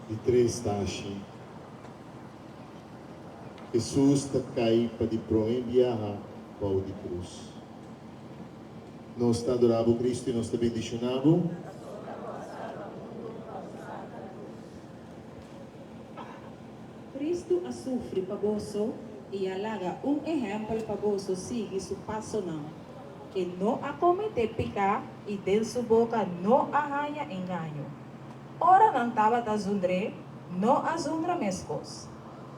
Di tres tashi, Hesus ta kai pa di promé biaha bou di krus. Nos ta adorá bo, Kristu, i nos ta bendishoná bo. Kristu a sufri pa boso i a laga un ehèmpel pa boso sigui su pasonan. E no a kometé piká i den su boka no a haña engaño. Ora nan tabata zundr'é, no a zundra meskos.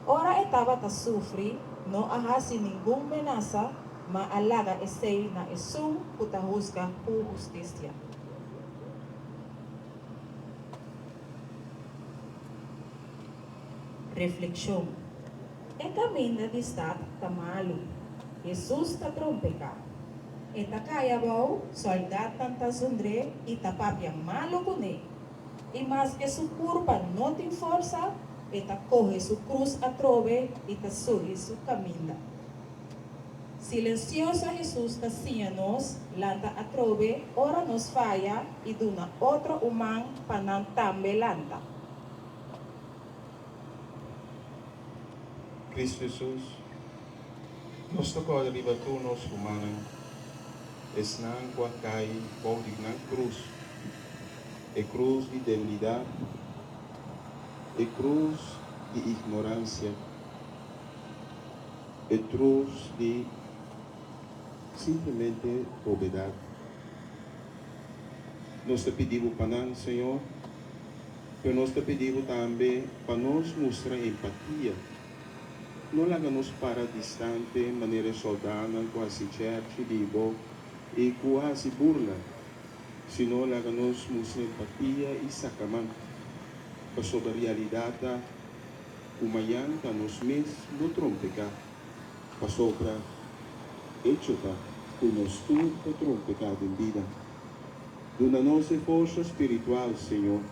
Ora e tabata sufri, no a hasi ningun menasa, ma a laga esei na esun ku ta husga ku hustisia. Reflekshon, E kaminda di stat ta malu. Hesus ta trompeká. E ta kai abou, sòldatnan ta zundr'é i ta papia malu kuné. I maske su kurpa no tin forsa, e ta kohe su krus atrobe i ta sugi su kaminda. Silensioso Hesus ta siña nos lanta atrobe ora nos faya i duna otro un man pa nan tambe lanta. Cristo Jesus, nos ta kòrda riba tur nos rumannan, esnan ku a kai bou di nan krus, e krus di debilidat, e krus di ignoransia, e krus di simplemente bobedat. Nos ta pidi Bo pa nan, Señor. Pero nos ta pidi bo tambe pa nos mustra empatia. No laga nos para distante manera e sòldánan ku hasi chèrchi di bo i ku a hasi burla, sino laga nos mustra empatia i saka man, pasobra realidat ta ku mañan ta nos mes lo trompeká, pasobra echo ta ku nos tur ta trompeká den bida. Duna nos e forsa spiritual, Señor,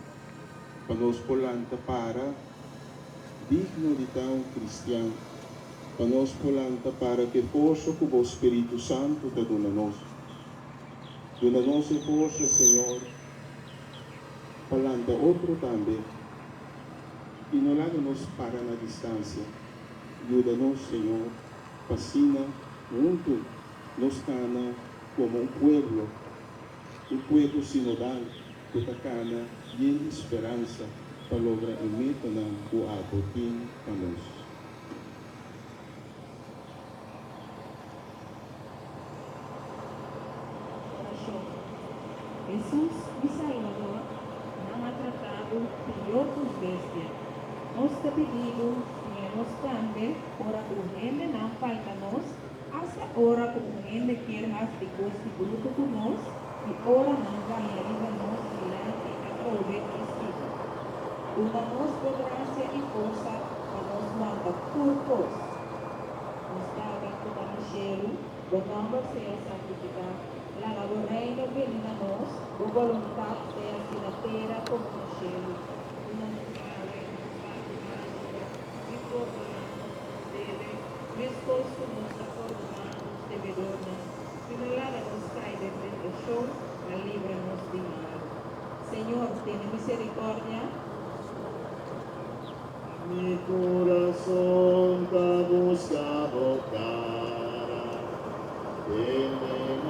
pa nos por lanta para digno di ta un cristian, pa nos por lanta para cu e forsa cu Bo Spiritu Santo ta duna nos. Duna nos e forsa, Señor, pa lanta otro tambe y no laga nos para na distancia. Yuda nos, Señor, pa asina hunto nos cana como un pueblo, un pueblo sinodal ku ta kana yen di speransa pa logra e metanan ku abo tin pa nos. Orashon, Hesus, mi Salbador, nan a trata bo pió ku bestia. Nos ta pidi bo siña nos tambe ora ku hendenan falta nos, Asta ora ku un hende kier hasi kos di brutu ku nos i ora nan gaña riba nos dilanti atrobe i sigui. Duna nos bo grasia i forsa pa nos wanta tur kos. Nos Tata ku ta na shelu, bo nòmber sea santifiká, laga bo Reino bini na nos, bo boluntat sea hasi na tera komo na shelu. Duna nos awe nos pan di kada dia i pordoná nos nos debe, Meskos ku nos ta pordoná nos debedornan, i no laga nos kai den tentashon, ma libra nos di malu. Señor, tene miserikòrdia. Mi kurason ta buska bo kara, tene.